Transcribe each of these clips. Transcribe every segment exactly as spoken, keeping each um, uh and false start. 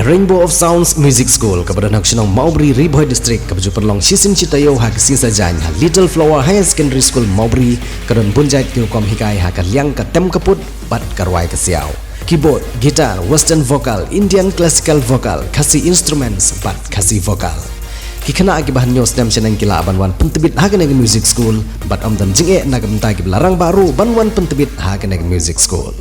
Rainbow of Sounds Music School, kaba don ha ka shnong Mawbri, Ri Bhoi District, kaba ju pynlong shisien shi taïew ha ka sngi Saitjaiñ ha Little Flower Higher Secondary School Mawbri, ka don bun jait ki rukom hikai ha ka liang ka tem ka put bad ka rwai ka siaw. Keyboard, guitar, western vocal, Indian classical vocal, Khasi instruments bad Khasi vocal. Ki khynnah kiba hynñiew snem shaneng ki lah ban wan pyntbit ha kane ka music school bad ym don jingeh na ka bynta kiba la rangbah ruh ban wan pyntbit ha kane ka music school.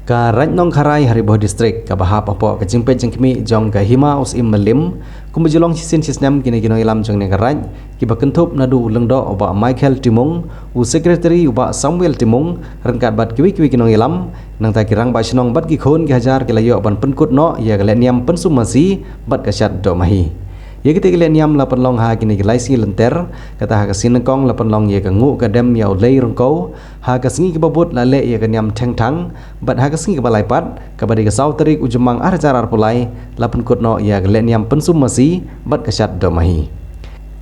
Ka Raid Nongkharai ha Ri Bhoi District, kaba hap hapoh ka jingpeit jingkhmih jong ka Hima u Syiem Mylliem, kumba ju long shisien shisnem kine ki nongïalam jong kane ka raid, kiba kynthup naduh u Lyngdoh u Bah Michael Timung, u Secretary u Bah Samuel Timung, ryngkat bad kiwei kiwei ki nongïalam, nangta ki rangbah shnong bad ki khun ki hajar ki la ïoh ban pynkut noh ïa ka lehniam pynsum masi bad ka shad dohmahi. Ïa kata ka lehniam la pynlong ha kine ki lai sngi lynter, kata ha ka sngi nyngkong la pynlong ïa ka nguh ka dem ïa u Lei Ryngkew, ha ka sngi kaba bud la leh ïa ka niam Thengthang, bad ha ka sngi kaba lai pat, kaba dei ka saw tarik u Jymmang ar hajar arphew lai, la pynkut noh ïa ka lehniam pynsum masi bad ka shad dohmahi.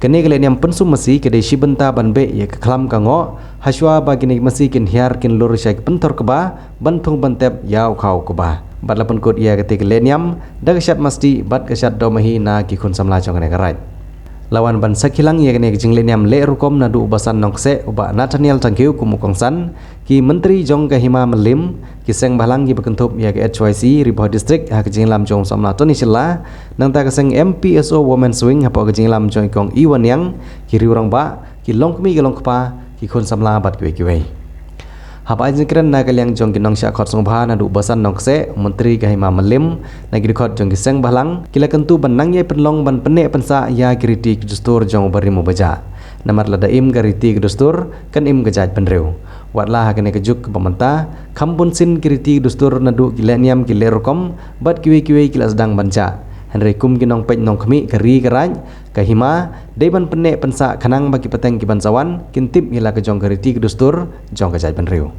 Kane ka lehniam pynsum masi ka dei shi bynta ban beh ïa ka khlam ka ngoh, hashwa ba kine ki masi kin hiar kin lur sha ki pynthor kba, ban thung ban tep ïa u khaw kba. Bad la pynkut ïa kata ka lehniam da ka shad masti bad ka shad dohmahi na ki khun samla jong kane ka raid. La wan ban sakhi lang ïa kane ka jinglehniam leh rukom naduh u Basan Nongkseh u Bah Nathaniel Thangkhiew kum u kongsan, ki myntri jong ka Hima Mylliem, ki seng bhalang kiba kynthup ïa ka H Y C Ri Bhoi District ha ka jingïalam jong u samla Tony Shylla, nangta ka seng M P S O Women's Wing hapoh ka jingïalam jong i kong Iwaniang, ki riew rangbah, ki longkmie ki longkpa, ki khun samla bad kiwei kiwei. Haba ai jingkren na ka liang jong ki nongshah khot sngewbha naduh u Basan Nongkseh, u myntri ka Hima Mylliem, na ki dkhot jong ki seng bhalang, ki la kyntu ban nang ïai pynlong ban pynneh pynsah ïa ki riti ki dustur jong u barim u bajah. Namar lada im ka riti ka dustur, kan im ka jaitbynriew. Watla ha kane ka juk kaba mynta, kham bun sien ki riti ki dustur naduh ki lehniam ki leh rukom, bad kiwei kiwei ki la sdang ban jah. Hynrei kum ki nongpeit nongkhmih ka ri ka raid, ka Hima, dei ban pynneh pynsah khnang ba ki pateng ki ban sa wan, kin tip ïa la ka jong ka riti ka dustur jong ka jaitbynriew.